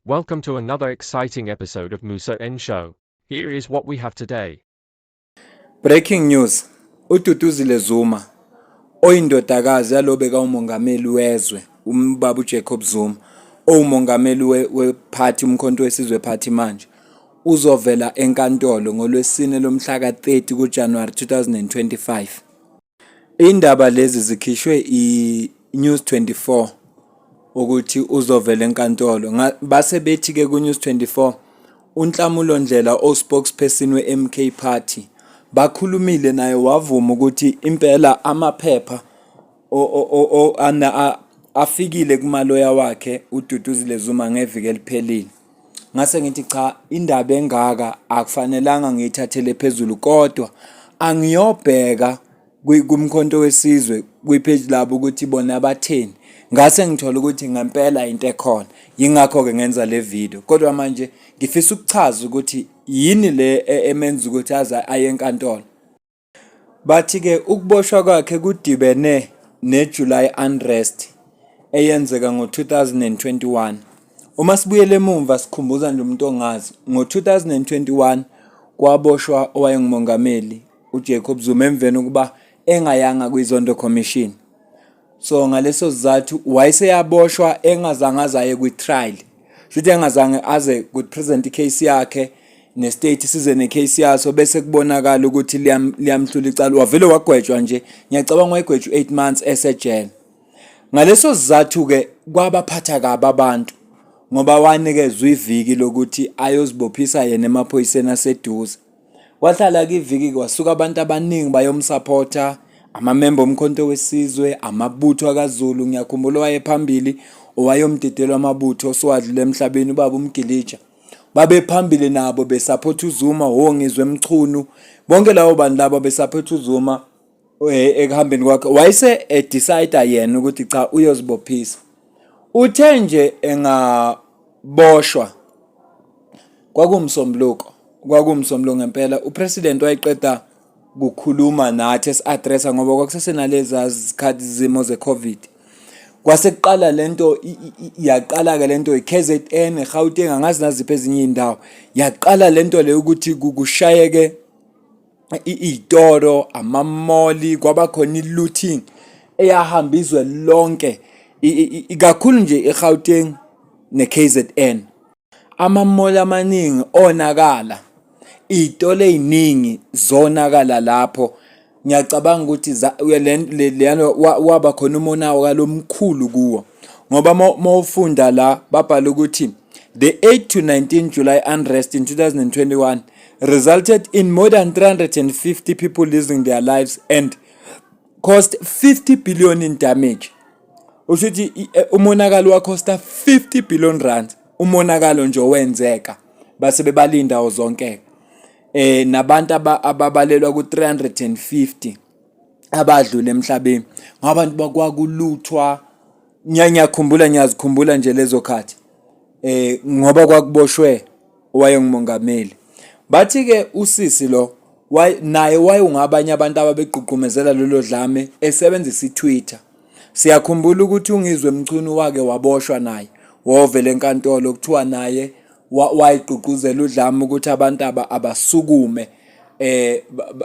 Welcome to another exciting episode of Musa N Show. Here is what we have today. Breaking news, uDuduzile Zuma oyindodakazi yalo bekawumongameli wezwe ubaba uJacob Zuma owumongameli wephathi uMkhonto weSizwe Party manje uzovela enkantolo ngoLwesine lomhla ka-30 kuJanuwari 2025. Indaba lezi zikhishwe i-News 24 ukuthi uzovela enkantolo. Base bethi-ke ku-News 24 uNhlamulo Ndlela o-spokesperson we-MK Party bakhulumile naye wavuma ukuthi impela amaphepha afikile kumaloya wakhe uDuduzile Zuma ngeviki eliphelile. Ngase ngithi cha, indaba engaka akufanelanga ngiyithathele phezulu kodwa angiyobheka kuMkhonto weSizwe kwi-page labo ukuthi bona batheni. Ngase ngithola ukuthi ngempela into ekhona. Yingakho-ke ngenza le video. Kodwa manje ngifisa ukuchaza ukuthi yini le emenza ukuthi aze aye enkantolo. Bathi-ke ukuboshwa kwakhe kudibene ne-July unrest eyenzeka ngo-2021. Uma sibuyela emumva sikhumbuza nje umuntu ongazi, ngo-2021 kwaboshwa owayengumongameli uJacob Zuma emveni kokuba engayanga kwiZondo Commission. So ngaleso sizathu wayeseyaboshwa engazange aze aye kwi-trial. Shuthi engazange aze ku-present i-case yakhe ne-state size ne-case yaso bese kubonakala ukuthi liyamhlula icala. Wavele wagwetshwa nje, ngiyacabanga wayegwetshwa u-8 months esejele. Ngaleso sizathu-ke kwabaphatha kabi abantu ngoba wanikezwa iviki lokuthi ayozibophisa yena emaphoyiseni aseduze. Wahlala-ke iviki kwasuka abantu abaningi bayomsaphotha, amamemba oMkhonto weSizwe, amabutho akaZulu, ngiyakhumbula owayephambili owayomdedela amabutho osewadlula emhlabeni ubaba uMgilija. Babephambili nabo besaphotha uZuma, oNgizwe Mchunu, bonke labo bantu laba besaphotha uZuma ekuhambeni kwakhe. Wayese e-decide yena ukuthi cha uyozibophisa. Uthe nje engaboshwa kwakuwumsombuluko, kwakuwumsombuluko ngempela upresident wayeqeda kukhuluma nathi esi-addressa ngoba kwakusesenaleza zikhathi zimo ze-COVID. Kwase kuqala lento yaqala-ke lento i-KZN, eGauteng, angazi naziphi ezinye iy'ndawo. Yaqala lento le ukuthi kushayeke iy'toro, amamoli, kwaba khona i-looting eyahamba izwe lonke, ikakhulu nje i-Gauteng ne-KZN. Amamoli amaningi onakala, iy'tolo ey'ningi zonakala lapho. Ngiyacabanga ukuthi leyana waba khona umonakalo omkhulu kuwo ngoba mawufunda la babhala ukuthi the 8 to 19 July unrest in 2021 resulted in more than 350 people losing their lives and cost 50 billion in damage. Usho ukuthi umonakalo wakhosta 50 billion rand, umonakalo nje owenzeka base bebala iy'ndawo zonke. Nabantu ababalelwa ku-350 abadlula emhlabeni ngoba abantu bakwakuluthwa. Ngiyakhumbula, ngiyazikhumbula nje lezo khathi ngoba kwakuboshwe owayengumongameli. Bathi-ke usisi lo naye wayengabanye abantu ababegqugqumezela lolo dlame esebenzisa i-Twitter. Siyakhumbula ukuthi uNgizwe Mchunu wake waboshwa naye, wovela enkantolo kuthiwa naye wayigqugquzela udlame ukuthi abantu abasukume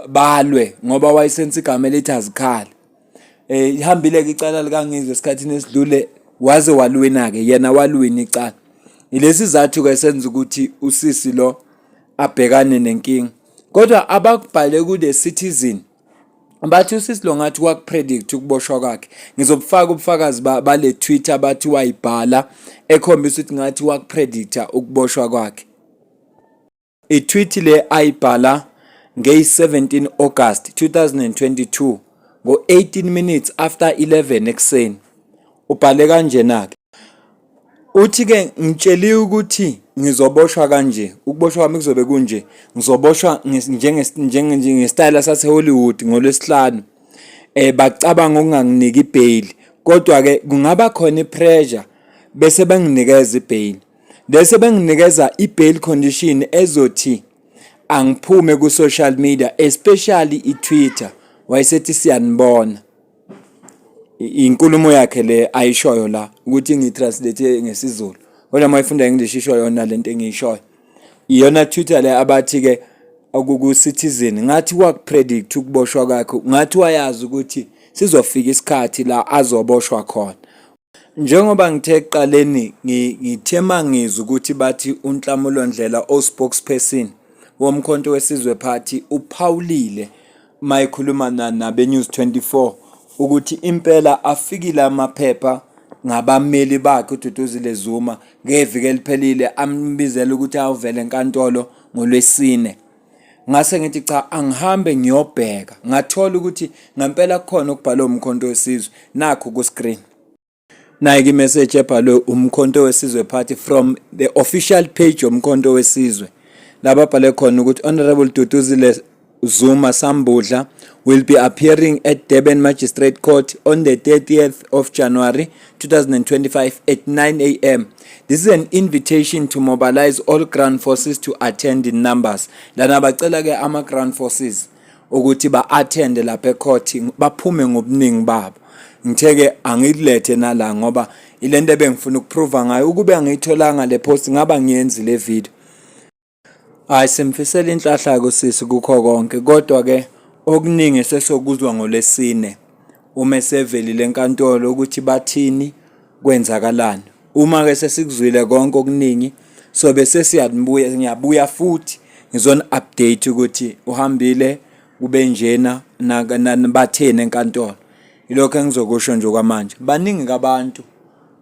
balwe ngoba wayesenza igama elithi azikhale. Ihambile-ke icala likaNgizwe esikhathini esidlule waze walwina-ke yena walwina icala. Yilesi sizathu-ke esenza ukuthi usisi lo abhekane nenkinga. Kodwa abakubhale ku-The Citizen bathi usisi lo ngathi wakupredict ukuboshwa kwakhe. Ngizobufaka ubufakazi bale Twitter bathi wayibhala ekhombisa ukuthi ngathi wakupredicta ukuboshwa kwakhe. I-tweet le ayibhala ngeyi-17 August 2022 ngo-18 minutes after 11 ekuseni. Ubhale kanjena-ke. Uthi-ke ngitsheliwe ukuthi ngizoboshwa kanje, ukuboshwa kwami kuzobe kunje, ngizoboshwa njengesitayela sase-Hollywood ngoLwesihlanu. Bacabanga ukunganginiki i-bail, kodwa-ke kungaba khona i-pressure bese benginikeza i-bail. Bese benginikeza i-bail condition ezothi angiphume ku-social media especially i-Twitter. Wayesethi siyanibona. Inkulumo yakhe le ayishoyo la ukuthi ngiyitranslate ngesiZulu. Kodwa uma ifunda English isho yona lento engiyishoyo. Iyona Twitter le abathi-ke ku-Citizen ngathi wakupredict ukuboshwa kwakhe, ngathi wayazi ukuthi sizofika isikhathi la azoboshwa khona. Njengoba ngithe ekuqaleni ngithe mangizwa ukuthi bathi uNhlamulo Ndlela o-spokesperson woMkhonto weSizwe Party uphawulile mayekhuluma nabe-News 24 ukuthi impela afikile amaphepha ngabameli bakhe uDuduzile Zuma ngeviki eliphelile ambizela ukuthi ayovela enkantolo ngoLwesine. Ngase ngithi cha angihambe ngiyobheka ngathola ukuthi ngempela kukhona okubhalwe uMkhonto weSizwe nakhu ku-screen. Nayi-ke imeseji ebhalwe uMkhonto weSizwe Party from the official page yoMkhonto weSizwe. La babhale khona ukuthi Honorable Duduzile Zuma Sambudla will be appearing at Durban Magistrate Court on the 30th of January 2025 at 9 a.m. This is an invitation to mobilize all ground forces to attend in numbers. Lana bacela ke ama ground forces ukuthi ba-attende lapha ecourt baphume ngobuningi babo. Ngithe-ke angikulethe nala ngoba ilento ebengifuna ukuprova ngayo ukube angiyitholanga le post ngaba ngiyenzi le video. Hayi simfisela inhlahla kusisi kukho konke kodwa ke okuningi sesokuzwa ngolesine uma esevelile enkantolo ukuthi bathini kwenzakalani. Uma ke sesikuzwile konke okuningi sobe sesiyabuya ngiyabuya futhi ngizoni update ukuthi uhambile kube njena batheni enkantolo. Ilokho engizokusho nje okwamanje. Baningi abantu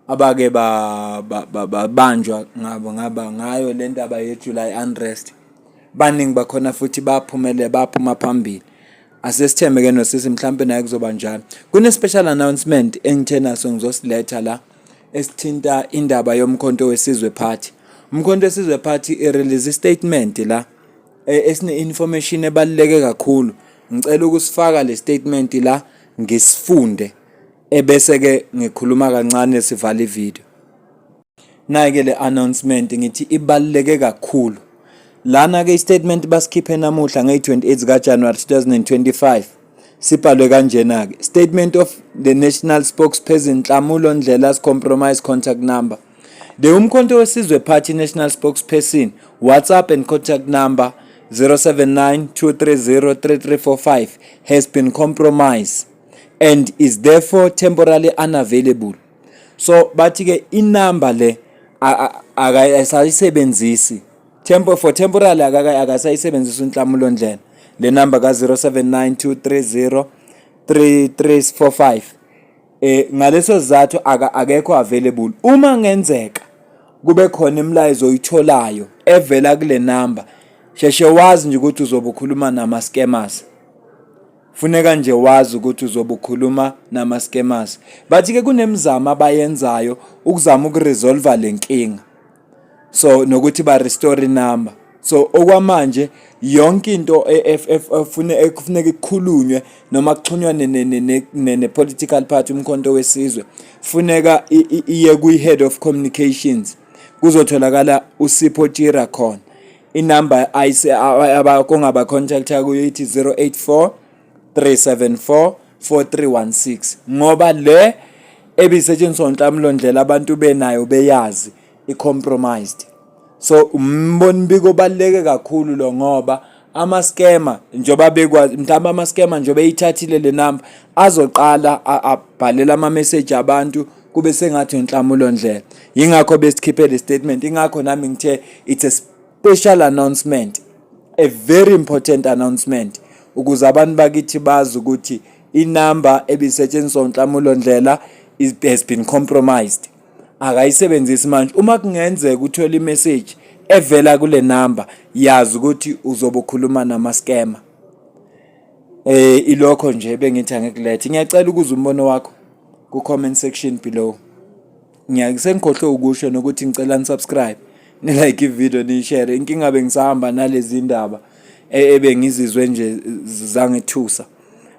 abake babanjwa ngabo ngaba ngayo le ndaba ye-July unrest. Baningi bakhona futhi baphumele baphuma phambili. Asesithembe ke nosisi mhlampe naye kuzoba njalo. Kune-special announcement engithe naso ngizosiletha la esithinta indaba yoMkhonto weSizwe Party. Umkhonto weSizwe Party i-release statement la esine-information ebaluleke kakhulu. Ngicela ukusifaka le statement la ngisifunde ebese ke ngikhuluma kancane sivala ivideo. Nayi-ke le announcement ngithi ibaluleke kakhulu. Lana-ke i-statement basikhiphe namuhla ngeyi-28 zikaJanuary 2025 sibhalwe kanjena-ke. Statement of the National Spokesperson Nhlamulo Ndlela's compromise contact number. The Umkhonto weSizwe Party National Spokesperson WhatsApp and contact number 079 230 3345 has been compromised and is therefore temporarily unavailable. So bathi ke inamba le akasayisebenzisi tempo for temporarily akasayisebenzisi uNhlamulo Ndlela le number ka 079230 3345 ngaleso sizathu akekho available. Uma ngenzeka kube khona imilayezo oyitholayo evela kule number, sheshe wazi nje ukuthi uzobe ukhuluma nama scammers. Funeka nje wazi ukuthi uzobe ukhuluma nama scammers. Bathi ke kunemizamo abayenzayo ukuzama ukuresolve le nkinga. So nokuthi ba restore number. So okwamanje yonke into ekufuneka ikhulunywe noma kuxhunywa ne political party uMkhonto weSizwe funeka iye kwi head of communications kuzotholakala uSipho Tira khona. Inamba kongaba contact kuyo ithi 084 374 4316 ngoba le ebisetshenziswa uNhlamulo Ndlela abantu benayo beyazi i-compromised. So umbonibiko obaluleke kakhulu lo ngoba ama-scammer njengoba bekwazi mhlawumbe ama-scammer njengoba eyithathile le number azoqala abhalele ama-message abantu kube sengathi uNhlamulo Ndlela. Yingakho besikhiphe le statement, ingakho nami ngithe it's a special announcement, a very important announcement ukuze abantu bakithi bazi ukuthi inamba ebisetshenziswa uNhlamulo Ndlela has been compromised. Akayisebenzisi manje. Uma kungenzeka uthole imessage evela kule number yazi ukuthi uzobe ukhuluma nama scammer. Ilokho nje bengithi angikulethe. Ngiyacela ukuza umbono wakho ku comment section below. Sengikhohlwe ukusho nokuthi ngicela ni-subscribe, ni-like i-video, niyishare. Inkinga bengisahamba nalezi ndaba ebengizizwe nje zangethusa.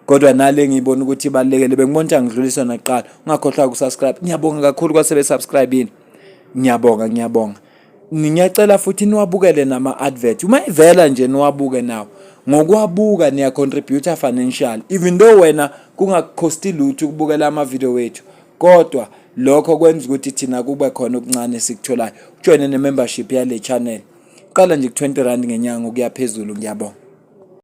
Kodwa nale ngiyibona ukuthi ibalulekile bengibona ukuthi angidlulisa nakuqala. Ungakhohlwa ukusubscribe. Ngiyabonga kakhulu kwasebe subscribe-ile. Ngiyabonga, ngiyabonga. Ngiyacela futhi niwabukele nama advert. Uma ivela nje niwabuke nawo. Ngokuwabuka niya contribute financial even though wena kungakukhosti lutho ukubukela ama video wethu. Kodwa Lokho kwenza ukuthi thina kube khona okuncane esikutholayo. Ujoyine ne-membership yale channel. Qala nje ku-R20 ngenyanga ukuya phezulu. Ngiyabonga.